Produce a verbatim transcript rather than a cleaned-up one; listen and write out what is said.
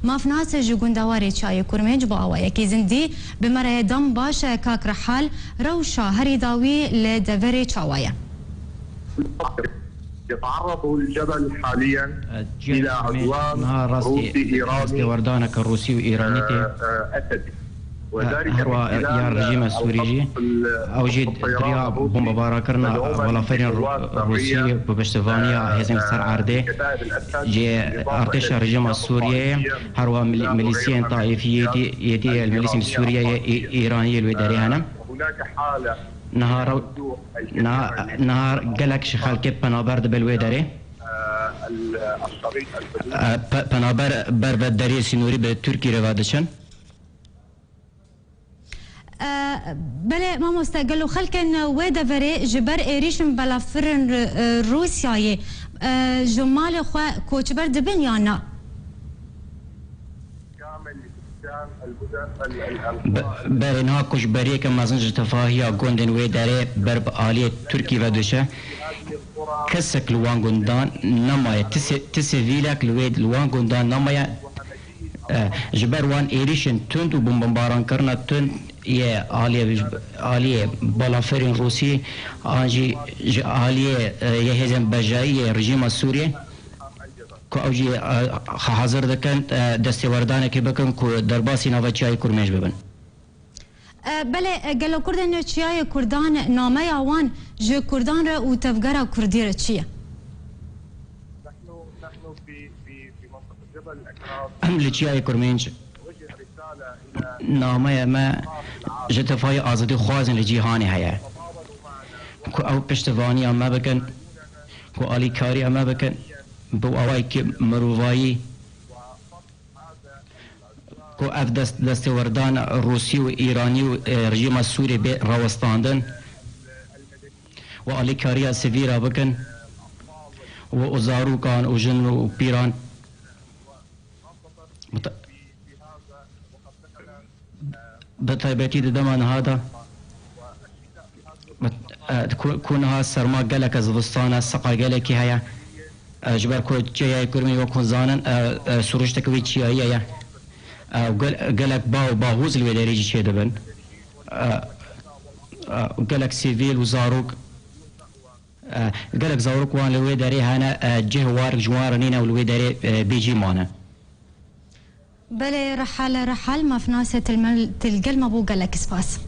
Mafnas ji gundewarê Çiyayê Kurmênc bo awayekî zindî bi me re ye. Dem baş e kak Rihal, rewşa herî dawî li deverê çawa ye? يتعرض الجبل حاليا إلى عدوان روسي إيراني، destêwerdaneke Rûsî û Îranî tê. Herwa ya rejîma Sûrî jî, ew jî di riya bombebarakirina balaferên Rûsî bi piştevaniya hêzên ser erdê, ji artêşa rejîma Sûriyê ye, herwa mil-, milîsiyên taîfî yê dî, yê dî, milîsiyên Sûriyeyê, Î-, Îraniyê li wê derê hene. Niha rew-, niha, niha gelek ji xelkê penaber dibe li wê derê. E, pe-, penaber ber ve derê sînorî bi Tirkî re ve diçin. E, belê mamoste, gelo xelkên wê deverê ji ber êrîşên belafirin, e, Rûsyayê, e, ji malê xwe koçber dibin ya na? Be-, berê niha koçberiyeke mezin ji tevahiya gundên wê derê ber bi aliyê Tirkî ve diçe. Kesek li wan gundan nemaye. Ti sê-, ti sivîlek li wê, li wan gundan nemaye. E, ji ber wan êrîşên tund û bombebaran kirina tund yê aliyê, aliyê balaferên Rûsî an jî ji aliyê, e, yê hêzên bejayî yê rejîma Sûriyê ku ew jî, e, xwe hazir dikin, e, destêwerdanekê bikin ku derbasî nava Çiyayê Kurmênc bibin. E, belê, e, gelo Kurdên Çiyayê Kurdan nameya wan ji Kurdan re û tevgera Kurdî re çi ye? Em li Çiyayê Kurmênc nameya me ji tevayê azadîxwazên li cîhanê heye. Ku ew piştevaniya me bikin, ku alîkariya me bikin, bi awayekî mirovayî, ku ev dest-, destêwerdan Rûsî û Îranî û, e, rejîma Sûriyê bê rawestandin û alîkariya sivîla bikin û, û zarokan û jin û pîran. Bi ta-, bi taybetî di dema niha de, bi, e, ku, ku niha serma gelek e, zivistan e, seqa gelekî heye. E, ji ber ku Çiyayê Kurmê wek hûn zanin, e, e, sirûşteke wî çiyayî ye. E, gel-, gelek ba û bahûz li wê derê jî çêdibin. E, e, gelek sivîl û zarok, e, gelek zarok wan li wê derê hene, e, cih warek ji wan re nîne û li wê derê, e, bêcî mane. Belê, Rihal, Rihal, mafnasê til gel me bû, gelek spas.